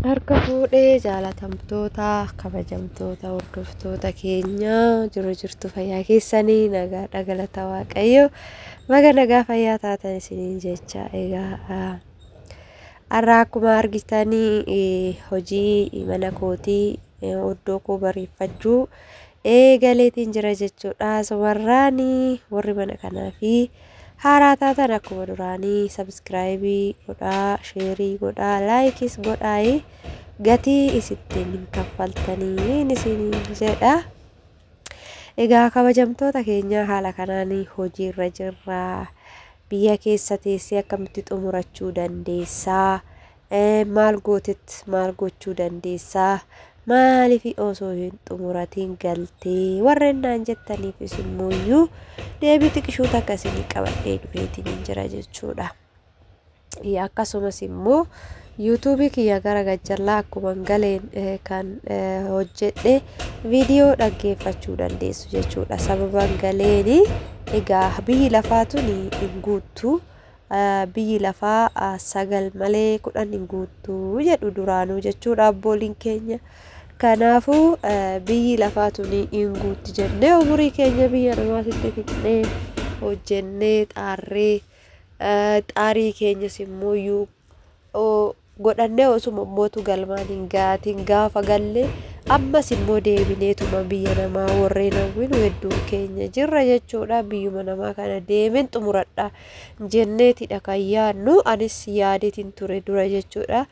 Harka fuudhee jaalatamtoota kabajamtoota hordoftoota keenya jiru jirtu fayyaa keessanii nagaadha, galata Waaqayyo. Baga nagaa fayyaa taatan isiniin jecha. Egaa har'a akkuma argitanii hojii mana kootii oddoo koo bareeffachuu eegaleetiin jira jechuudha. Sumarraanii warri mana kanaa fi haaraa taatan akkuma duraanii subscribe godhaa, share godhaa, like is godhaa, gatii isittiin hin kaffaltanii isiniin jedha. Egaa kabajamtoota keenya, haala kanaan hojiirra jirra. Biyya keessa teessee akkamitti xumurachuu dandeessaa? Maal gootetti maal gochuu dandeessaa? Maaliif osoo hin xumuratiin galtee warreen naan jettaniifis immoo deebii xiqqishuu takka isinii qabadhee dhufeetiin jira jechuudha. Akkasumas immoo YouTube kiyya gara gajjallaa akkuma galeen kan hojjedhe viidiyoo dhaggeeffachuu dandeessu jechuudha. Sababan galeeni egaa biyyi lafaa tuni hin guuttu. Biyyi lafaa 9 malee 10 hin guuttu jedhu duraanuu jechuudha abbooliin keenya. Kanaafuu biyyi lafaa tuni hin guutti jennee umurii keenya biyya namaatitti fixnee hojjennee xaarree xaarii keenyas immoo godhannee osuma immootu galmaan hin gaatiin gaafa gallee ammas immoo deebineetuma biyya namaa warreen hawwinu hedduun keenya jirra jechuudha. Biyyuma namaa kana deemeen xumuradha jenneetidha kan yaadnu. Anis yaadeetiin ture dura jechuudha.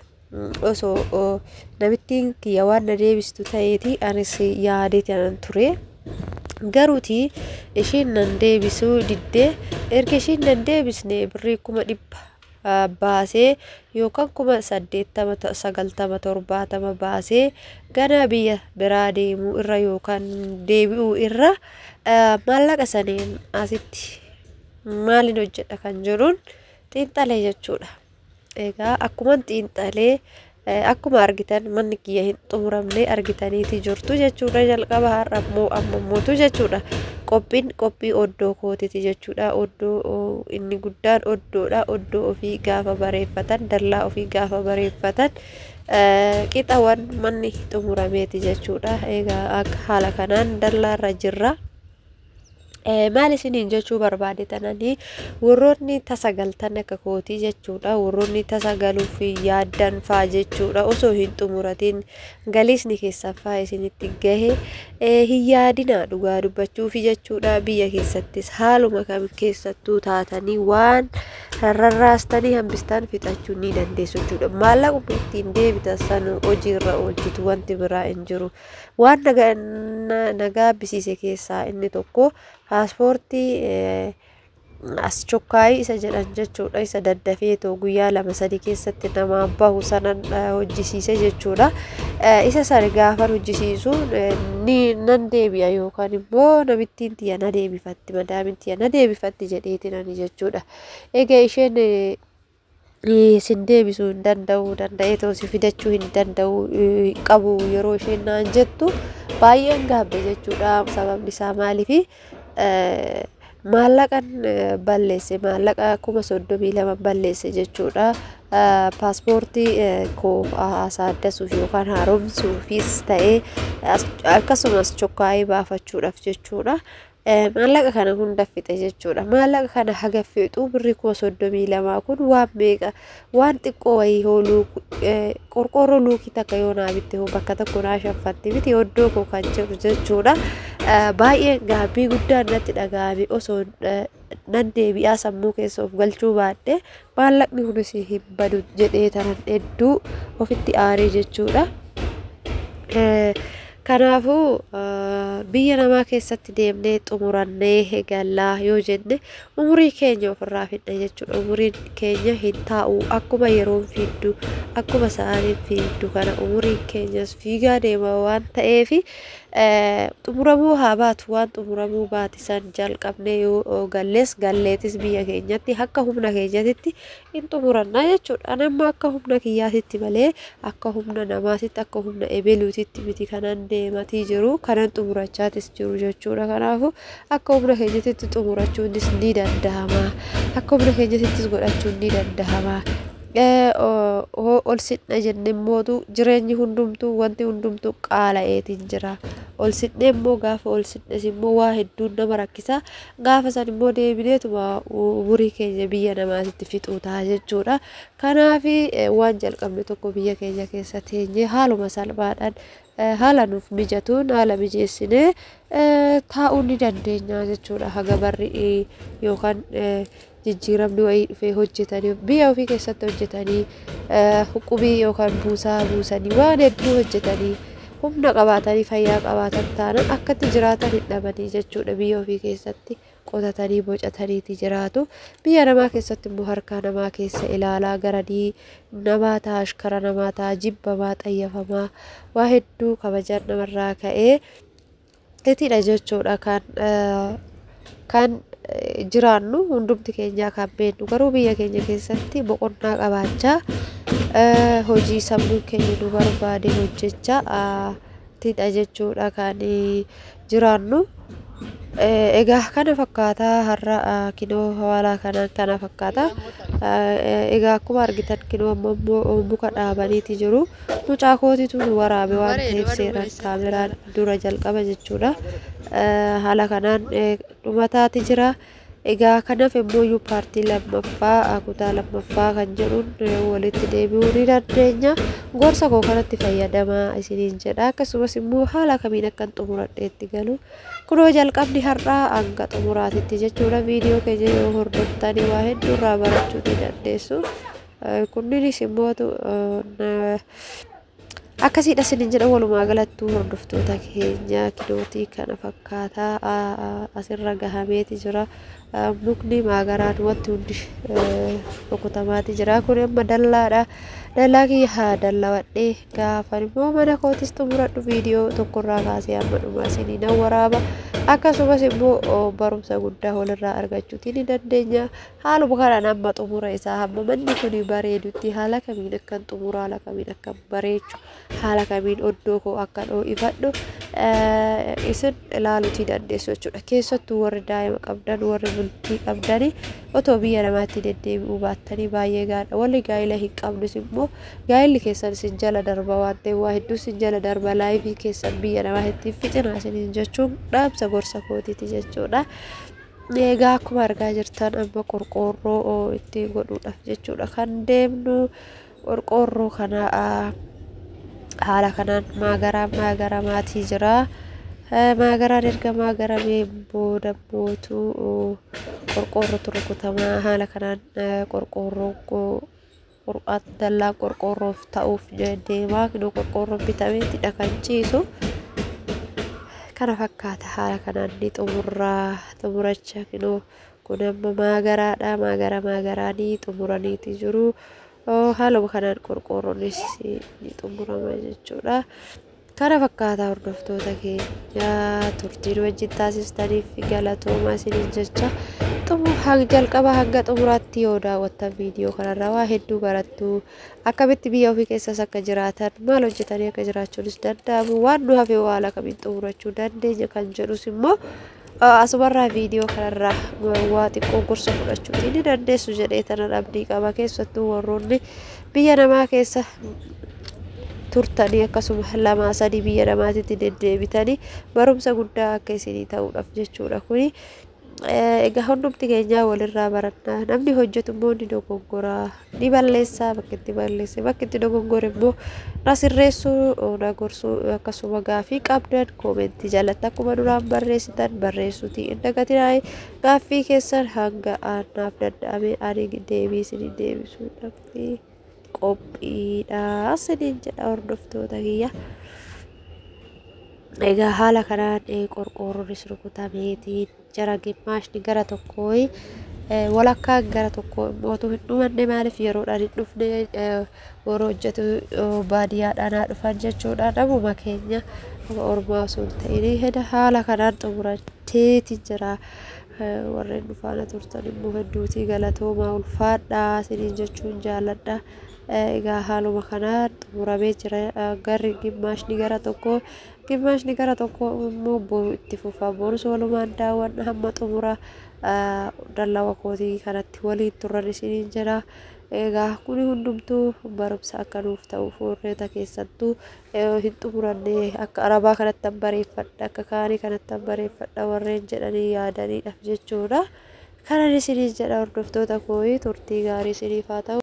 Osoo namittiin kiyya waan na deebistu ta'eeti anis yaadeetiin ture. Garuuti ishiin nan deebisuu diddee, erga ishiin nan deebisne birrii 100,000 baasee yookaan 80,000, 90, 70 baasee gara biyya biraa deemuu irra yookaan deebi'uu irra maallaqa saniin asitti maalin hojjedha kan jedhuun xiinxalee jechuudha. Egaa akkuman xiinxalee akkuma argitan manni kiyya hin xumuramne argitaniiti jirtu jechuudha. Jalqaba har'a immoo amma mootu jechuudha. Qophiin qophii oddoo kootiti jechuudha. Oddoo inni guddaan oddoodha. Oddoo ofii gaafa bareeffatan, dallaa ofii gaafa bareeffatan qixawwan manni xumurameeti jechuudha. Egaa akka haala kanaan dallaarra jirra. Maal isiniin jechuu barbaade tananii, warroonni tasa galtan akka kootii jechuudha. Warroonni tasa galuuf yaaddan faa jechuudha. Osoo hin xumuratin galiisni keessan faa isinitti gahe hin yaadinaa, dhugaa dubbachuufi jechuudha. Biyya keessattis haaluma kam keessattuu taatanii waan rarraastanii hambistaan fixachuu ni dandeessu jechuudha. Maallaquma ittiin deebitan san hojiirra oolchitu, wanti biraa hin jiru. Waan nagaa bisiise keessaa inni tokko paaspoortii as chokkaayii isa jedhan jechuudha. Isa daddafeetoo guyyaa 2-3 keessatti namaa bahu sanan hojjisiise jechuudha. Isa sana gaafan hojjisiisu ni nan deebi'a yookaan immoo namittiin tiyya na deebifatti, madaamin tiyya na deebifatti jedheetiin ani jechuudha. Egaa isheen sin deebisuu hin danda'u, danda'eetoo si fidachuu hin danda'u qabu yeroo isheen naan jettu baay'een gaabbe jechuudha. Sababni isaa maaliifi? Maallaqan balleesse, maallaqa 32,000 balleesse jechuudha. Paaspoortii koo asaaddasuuf yookaan haaromsuufis ta'ee akkasumas chokkaayii baafachuudhaaf jechuudha. Maallaqa kana hunda fixe jechuudha. Maallaqa kana haga fixu birrii 32,000 kun waan meeqa, waan xiqqoo wayii hooluu qorqoorroo luukii takka yoo naa bitte hoo bakka tokko naa shaffatti miti oddoo koo kan jedhu jechuudha. Baay'ee gaabbii guddaan natti dhaga'ame. Osoo nan deebi'aa sammuu keessa of galchuu baadhe maallaqni kunis hin badu jedhee tanan hedduu ofitti aaree jechuudha. Kanaafuu biyya namaa keessatti deemnee xumurannee gallaa yoo jenne umurii keenya ofirraa fidna jechuudha. Umuriin keenya hin taa'u, akkuma yeroon fiiddu, akkuma sa'aatiin fiiddu kana umuriin keenyas fiigaa deema waan ta'eef xumuramuu haa baatu, waan xumuramuu baate san jalqabnee yoo gallees galleetis biyya keenyatti akka humna keenyatitti hin xumurannaa jechuudha. Ani amma akka humna kiyyaatitti malee akka humna namaatitti, akka humna ebeluutitti miti kanan deematii jiru, kanan xumurachaatis jiru jechuudha. Kanaafuu akka humna keenyatitti xumurachuunis ni danda'ama. Akka humna keenyatittis godhachuun ni danda'ama. Ol sidha jenne immootu jireenyi hundumtuu wanti hundumtuu qaala'eetiin jira. Ol sidhee immoo gaafa ol sidhes immoo waa hedduun nama rakkisa. Gaafa san immoo deebineetuma umurii keenya biyya namaatitti fixuu ta'a jechuudha. Kanaaf waan jalqabne tokko biyya keenya keessa teenyee haaluma salphaadhaan haala nuuf mijatuun haala mijeessinee taa'uu ni dandeenya jechuudha. Haga barri yookaan jijjiiramni wayii dhufee hojjetanii biyya ofii keessatti hojjetanii huqubii yookaan buusaa buusanii waan hedduu hojjetanii humna qabaatanii fayyaa qabaatan taanaan akkatti jiraatan hin dhabanii jechuudha. Biyya ofii keessatti qotatanii bocataniiti jiraatu. Biyya namaa keessatti immoo harka namaa keessa ilaalaa garanii namaa ta'a, ashkara namaa ta'a, jibbamaa, xayyafamaa waa hedduu kabajaan namarraa ka'ee itidha jechuudha kan jiraannu hundumti keenyaa kan beeknu. Garuu biyya keenya keessatti boqonnaa qabaachaa hojii sammuu keenya nu barbaade hojjechaa tidha jechuudha kan jiraannu. Egaa kana fakkaataa har'a kinoo hawaalaa kanaan kana fakkaata. Egaa akkuma argitan kinoo amma immoo muka dhaabaniiti jiru. Mucaa kootitu nu waraabe waan ta'eef seeraan kaameraan dura jalqaba jechuudha. Haala kanaan dhumataati jira. Egaa kanaaf immoo paartii lammaffaa kutaa lammaffaa kan jedhuun walitti deebi'uu ni dandeenya. Gorsa koo kanatti fayyadamaa isiniin jedha. Akkasumas immoo haala kamiin akkan xumuradheetti galu. Kunoo jalqabni har'aa hanga xumuraatitti jechuudha. Viidiyoo keenya yoo hordoftanii waa hedduu irraa barachuu ni dandeessu. Kunniinis immoo akkasiidha isiniin jedha. Walumaa galattuu hordoftoota keenya kinootii kana fakkaataa asirra gahameeti jira. Mukni maagaraan wanti hundi rukutamaati jira. Kun amma dallaadha. Dallaa kiyya haa dallawadhee gaafan immoo mana kootis xumuradhu viidiyoo tokkorraa kaasee hamma dhumaa isinii nan waraaba. Akkasumas immoo barumsa guddaa walirraa argachuutii ni dandeenya. Haaluma kanaan hamma xumura isaa hamma manni kun bareedutti haala kamiin akkan xumura, haala kamiin akkan bareechu, haala kamiin oddoo koo akka ifadhu isin ilaaluutii dandeessu jechuudha. Keessattuu warri daa'ima qabdan, warri bultii qabdani otoo biyya namaatti deddeebi'uu baattanii baay'ee gaariidha. Warri gaa'ela hin qabnes immoo gaa'elli keessan isin jala darba waan ta'eef waa hedduu isin jala darba, laayifii keessan biyya namaa ittiin fixinaa isiniin jechuun dhaamsa gorsa kootiiti jechuudha. Egaa akkuma argaa jirtan amma qorqoorroo ittiin godhuudhaaf jechuudha kan deemnu. Qorqoorroo kana haala kanaan maagaraa maagaramaatii jira. Maagaraan erga maagaramee booda mootuu qorqoorrootu rukutamaa. Haala kanaan qorqoorroo dallaa qorqoorroof ta'uuf deemaa. Kinoo qorqoorroon bitameetidha kan ciisu. Kana fakkaata haala kanaan ni xumurraa xumuracha. Kinoo kun amma maagaraadha. Maagara maagaraanii xumuraniiti jiru. Haaluma kanaan qorqoorroonis ni xumurama jechuudha. Kana fakkaata hordoftoota keenya, turtiin wajjin taasistaniif galatoomaa isiniin jecha. Jalqaba hanga xumuraatti yoo daawwattan viidiyoo kanarraa waa hedduu barattu. Akkamitti biyya ofii keessas akka jiraatan, maal hojjetanii akka jiraachuunis danda'amu, waan nu hafe haala kamiin xumurachuu dandeenya kan jedhus immoo asumarraa viidiyoo kanarraa waa xiqqoo gorsa fudhachuutii ni dandeessu jedhee tanan abdii qaba. Keessattuu warroonni biyya namaa keessa turtanii akkasuma 2 3 biyya namaatitti deddeebitanii barumsa guddaa akka isinii ta'uudhaaf jechuudha kuni. Egaa hundumti keenyaa walirraa barannaa. Namni hojjetu immoo ni dogoggoraa, ni balleessaa. Bakki itti balleesse, bakki itti dogoggore immoo na sirreessuu, na gorsuu, akkasuma gaaffii qabdan koomentii jalatti akkuma duraan barreessitan barreessuutii hin dagatinaa. Gaaffii keessan hanga naaf danda'ame ani deebii isinii deebisuudhaaf qophiidha isiniin jedha hordoftoota kiyya. Egaa haala kanaan qorqoorroonis rukutameetiin jara. Gimmaashni gara tokkoo walakkaan gara tokkoo immoo hin dhumanne. Maaliif yeroodhaan hin dhufne? Warra hojjetu baadiyyaadhaan haa dhufan jechuudha. Namuma keenya nama ormaa osoo hin ta'in heda haala kanaan xumurateeti jira. Warreen dhufaana turtan immoo hedduutii galatoomaa, ulfaadhaa isiniin jechuun jaalladha. Egaa haaluma kanaan xumuramee jira. Garri gimmaashni gara tokkoo, gimmaashni gara tokko immoo boru itti fufa. Borus walumaan daawwanna hamma xumura dallawa kootii kanatti waliin turan isiniin jedha. Egaa kuni hundumtuu barumsa akka nuuf ta'uuf warreeta keessattuu hin xumuranne akka arabaa kanattan bareeffadha akka kaanii kanattan bareeffadha warreen jedhanii yaadaniidhaaf jechuudha. Kanan isiniin jedha hordoftoota kooyi turtii gaarii isiniif haa ta'u.